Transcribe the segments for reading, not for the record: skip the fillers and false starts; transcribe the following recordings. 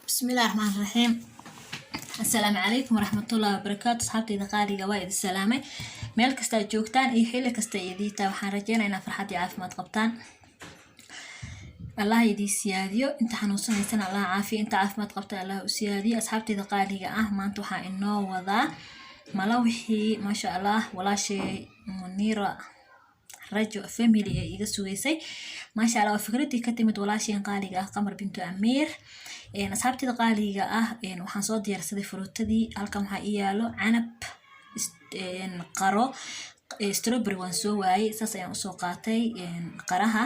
Bismillahi raxmaani raxiim. Assalaamu calaykum waraxmatullaahi wabarakaatu. Asxaabtayda qaaliga, waa idin salaamay meel kasta aad joogtaan iyo xilli kasta idiin tahay. Waxaan rajeynayaa inaad farxad iyo caafimaad qabtaan. Allah idii siyaadiyo. Inta xanuunsanaysana Allah caafiyo, inta caafimaad qabta Allah u siyaadiyo. Asxaabtayda qaaliga ah, maanta waxaa inoo wadaa malawixii, maasha Allah, walaashay Munira Rajo Family ee iga sugaysay. Maasha Allah, waa fikradii ka timid walaasheen qaaliga ah, Qamar Bintu Amiir. Asxaabtayda qaaliga ah, waxaan soo diyaarsaday fruitadii. Halkan waxaa ii yaalo canab, qaro, strawberry waan soo waayey, saas ayaan usoo qaatay, qaraha,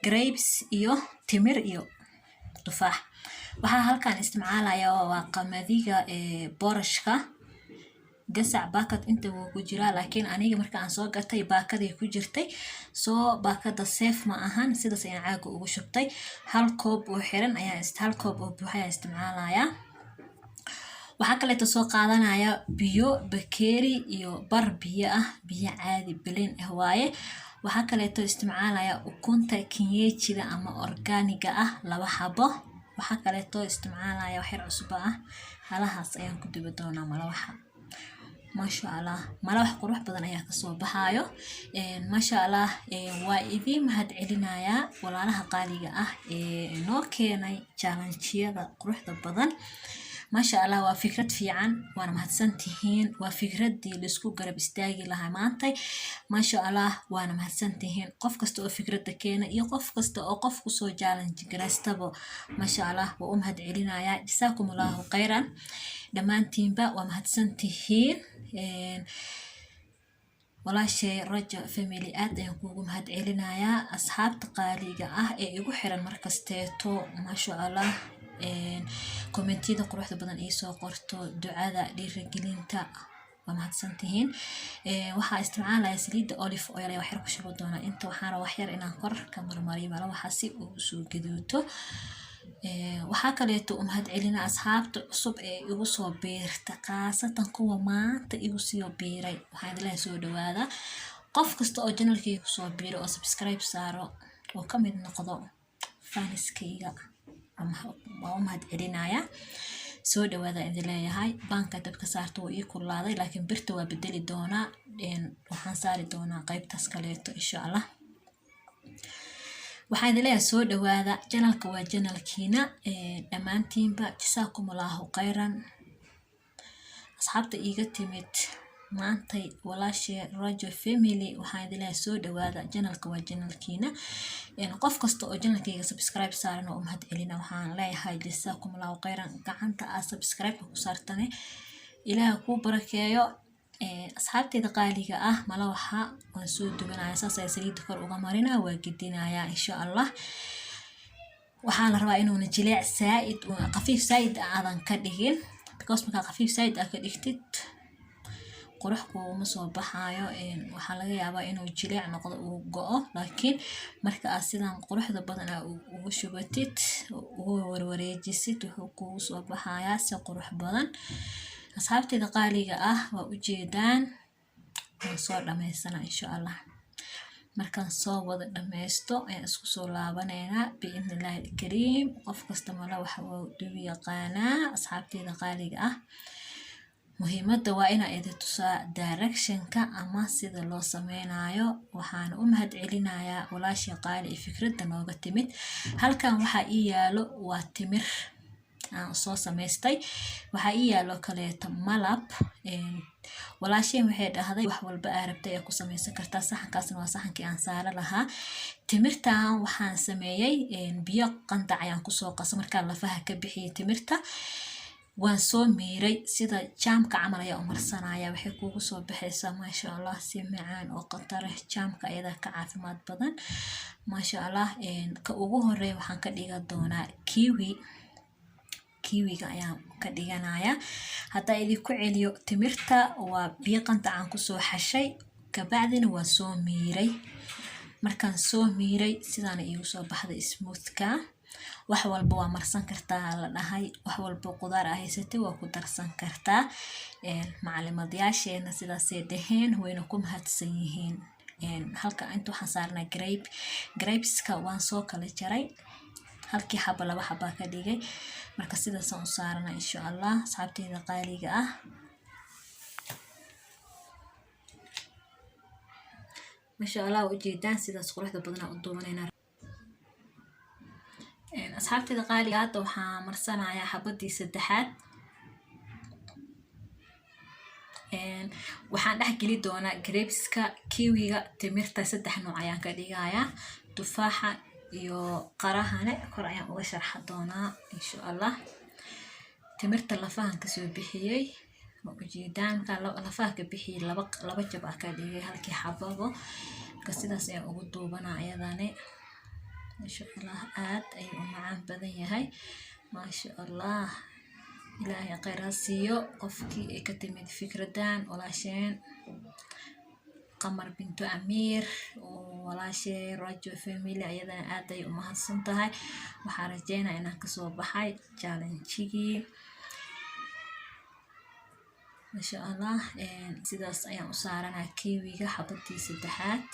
grapes iyo timir iyo tufaax. Waxaa halkan isticmaalaya waa qamadiga boorashka. Gasac baakad inta wuu ku jiraa, laakiin aniga marka aan soo gatay baakaday ku jirtay, soo baakada safe ma ahan, sidaas ayaan caaga ugu shubtay. Hal koob oo xiran ayaan, hal koob oo buuxa ayaan isticmaalayaa. Waxaa kaleeto soo qaadanaya biyo, bakeeri iyo bar biyo ah, biyo caadi plain ah waaye. Waxaa kaleeto isticmaalaya ukunta kienyejiga ama organiga ah, laba xabo. Waxaa kaleeto isticmaalaya wax yar cusbo ah. Halahaas ayaan ku dubi doonaa malawaxa. Maasha Allah, malawax qurux badan ayaa kasoo baxaayo, maasha Allah. Waa idiin mahad celinayaa walaalaha qaaliga ah ee inoo keenay challengeyada quruxda badan. Maasha Allah, waa fikrad fiican, waana mahadsantihiin. Waa fikradii laisku garab istaagi lahaa maantay. Maasha Allah, waana mahadsantihiin qof kasta oo fikradda keena iyo qof kasta oo qof kusoo challenge garaystaba. Maasha Allah, waa u mahad celinayaa. Jasaakum Allahu khayran, dhammaantiinba waa mahadsantihiin. Walaashay Rajo Family, aad ayaan kuugu mahad celinayaa. Asxaabta qaaliga ah ee igu xiran markasteeto, maasha Allah, commentiyada quruxda badan iisoo qorto, ducada dhiirigelinta, waa mahadsantihiin. Waxaa isticmaalaya saliidda olive oil ayaa waxyar ku shubi doonaa inta. Waxaan rabaa waxyar inaan kor ka marmariyo malawaxa si uu usoo gaduuto. Waxaa kaleeto u mahad celina asxaabta cusub ee igu soo biirta, khaasatan kuwa maanta igu soo biiray. Waxaan idin leeyahay soo dhawaada. Qof kasta oo channelkayga kusoo biiro oo subscribe saaro oo ka mid noqdo fanskayga, waa u mahad celinayaa. Soo dhawaada idin leeyahay. Baanka dabka saarta wuu ii kululaaday, laakiin birta waa bedeli doonaa. Waxaan saari doonaa qaybtaas kaleeto, insha Allah. Waxaan idin leeyahay soo dhawaada, channelka waa channelkiina dhammaantiinba. Jasaakum Allahu khayran. Asxaabta iiga timid maantay walaashee Rajo Family, waxaan idin leeyahay soo dhawaada, channelka waa channelkiina. Qof kasta oo channelkayga subscribe saaran oo u mahad celina. Waxaan leeyahay jasaakum Allahu khayran. Gacanta aad subscribe ku saartane Ilaah kuu barakeeyo. Asxaabteyda qaaliga ah, malawaxa waan soo dubanaya, saas ayaa saliidda kor uga marinaa, waa gedinayaa, insha Allah. Waxaa la rabaa inuuna jileec saaid, khafiif saaid aadan ka dhigin, because markaa khafiif saaid aad ka dhigtid, qurux kuuma soo baxaayo. Waxaa laga yaabaa inuu jileec noqdo, uu go'o. Laakiin marka aad sidan quruxda badan aa ugu shubatid, ugu warwareejisid, wuxuu kugu soo baxayaa si qurux badan. Asxaabteyda qaaliga ah, waa ujeedaan, waan soo dhammaysanaa, insha Allah. Markaan soo wada dhammaysto ayaan isku soo laabaneynaa, biidni Illaahi alkariim. Qof kasta malawaxa waa dubi yaqaanaa. Asxaabteyda qaaliga ah, muhiimadda waa inaa idin tusaa directionka ama sida loo sameynayo. Waxaan u mahad celinayaa walaashii qaali ee fikradda nooga timid. Halkan waxaa ii yaalo waa timir aan soo samaystay. Waxaa ii yaalo kaleeto malab. Walaasheen waxay dhahday wax walba aa rabtay ayaa ku samaysan kartaa. Saxankaasna waa saxankii aan saara lahaa. Timirtan waxaan sameeyey, biyo qandac ayaan kusoo qasa. Markaan lafaha ka bixiyay timirta, waan soo miiray, sida jamka camal ayaa u marsanaya. Waxay kuugu soo baxaysaa, maasha Allah, si macaan oo khatar ah. Jamka ayadaa ka caafimaad badan, maasha Allah. Ka ugu horeeya waxaan ka dhigan doonaa kiwi. Kiwiga ayaan ka dhiganayaa. Haddaa idinku celiyo, timirta waa biyo qandac aan kusoo xashay, kabacdina waan soo miiray. Markaan soo miiray, sidaana iigu soo baxday smoothka. Wax walba waa marsan kartaa la dhahay, wax walba qudaar aa haysatay waa ku darsan kartaa. Macalimadyaasheena sidaasay dhaheen, wayna ku mahadsan yihiin. Halka inta waxaan saarnaa grape. Grapeska waan soo kala jaray, halkii xaba laba xaba ka dhigay. Marka sidaasaan u saarnaa, insha Allah, asxaabteyda qaaliga ah. Masha Allah, ujeedaan sidaas quruxda badanaa u duubanaynaa. Asxaabteyda qaaliga, hadda waxaa marsanayaa xabadii saddexaad. Waxaan dhex geli doonaa grapeska, kiwiga, timirta, saddex nooc ayaan ka dhigayaa. Tufaaxa iyo qarahane kor ayaan uga sharxa doonaa, insha Allah. Timirta lafahan kasoo bixiyey, ma ujeedaan? Markaa lafaha ka bixiyey, laba laba jab ah ka dhigay halkii xababo. Marka sidaas ayaan ugu duubanaa ayadane, insha Allah. Aad ayuu u macaan badan yahay, maasha Allah. Ilaahay khayr ha siiyo qofkii ay ka timid fikradan, walaasheen Qamar Bintu Amiir oo walaashee Rajo Family, ayadana aad ay u mahadsan tahay. Waxaan rajeynaa inaan kasoo baxay challenge-gii, masha Allah. Sidaas ayaan u saaranaa kiwiga xabadii saddexaad.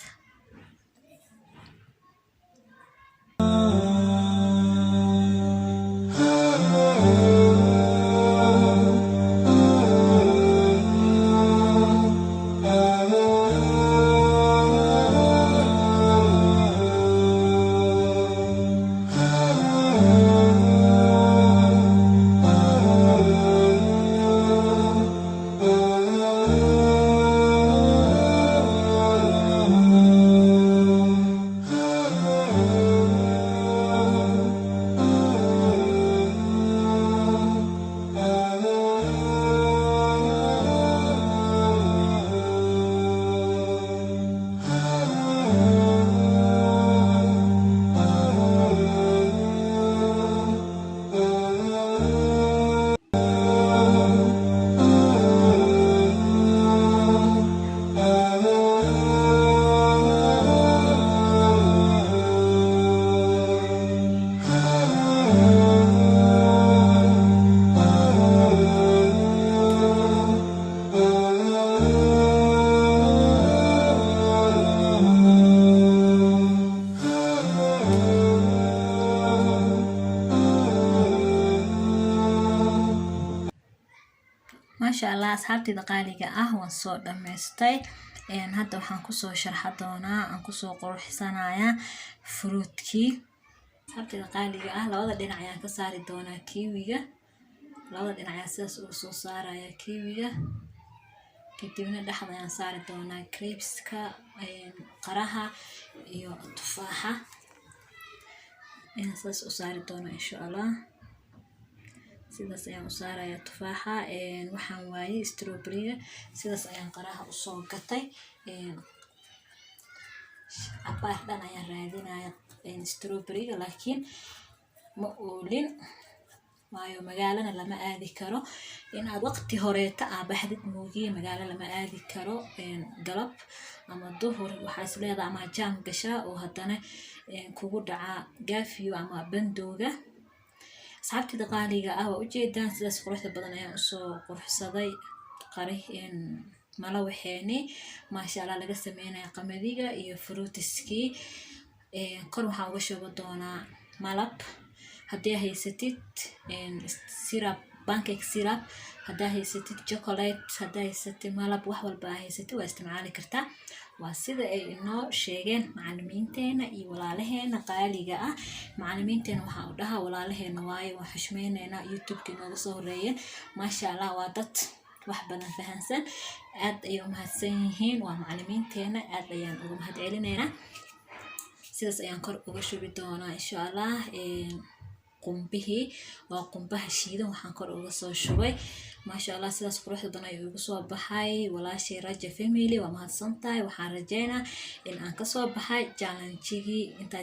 Maasha Allah, asxaabteyda qaaliga ah, waan soo dhammaystay. Hadda waxaan kusoo sharxa doonaa, aan kusoo quruxsanayaa fruitkii. Asxaabteyda qaaliga ah, labada dhinac ayaan ka saari doonaa kiwiga. Labada dhinac ayaan sidaas uga soo saaraya kiwiga, kadibna dhexda ayaan saari doonaa grapeska, qaraha iyo tufaaxa ayaan sidaas u saari doonaa, insha Allah. Sidaas ayaan u saarayaa tufaaxa. Waxaan waayey strawberryga, sidaas ayaan qaraha usoo gatay. Cabaar dhan ayaan raadinaya strawberryga, laakiin ma oolin, waayo magaalana lama aadi karo. In aad waqti horeeta aa baxdid moogiye, magaalo lama aadi karo galab ama duhur. Waxaa is leedahay ama jaam gashaa oo haddana kugu dhacaa gaafiyo ama bandowga. Asxaabtida qaaliga ah, waa ujeedaan sidaas quruxda badan ayaan usoo quruxsaday qari malawaxeeni, maasha Allah, laga sameynaya qamadiga iyo fruitiskii. Kor waxaan uga shuba doonaa malab. Haddii haysatid syrup, pancake syrup haddaa haysatid, chocolate haddaa haysatid, malab, wax walba aa haysatid waa isticmaali kartaa. Waa sida ay inoo sheegeen macalimiinteena iyo walaalaheena qaaliga ah. Macalimiinteena waxaan u dhahaa walaalaheena, waayo waan xushmeyneynaa, YouTube-ka inooga soo horeeyeen. Maasha Allah, waa dad wax badan fahansan, aad ayay u mahadsan yihiin. Waa macalimiinteena, aad ayaan uga mahad celineynaa. Sidaas ayaan kor uga shubi doonaa, insha Allah. Qumbihii waa qumbaha shiidan waxaan kor uga soo shubay. Maasha Allah, sidaas quruxda badan ayuu igu soo baxay. Walaashay Raja Family waa mahadsan tahay. Waxaan rajeynaa in aan kasoo baxay challenge-gii intaa.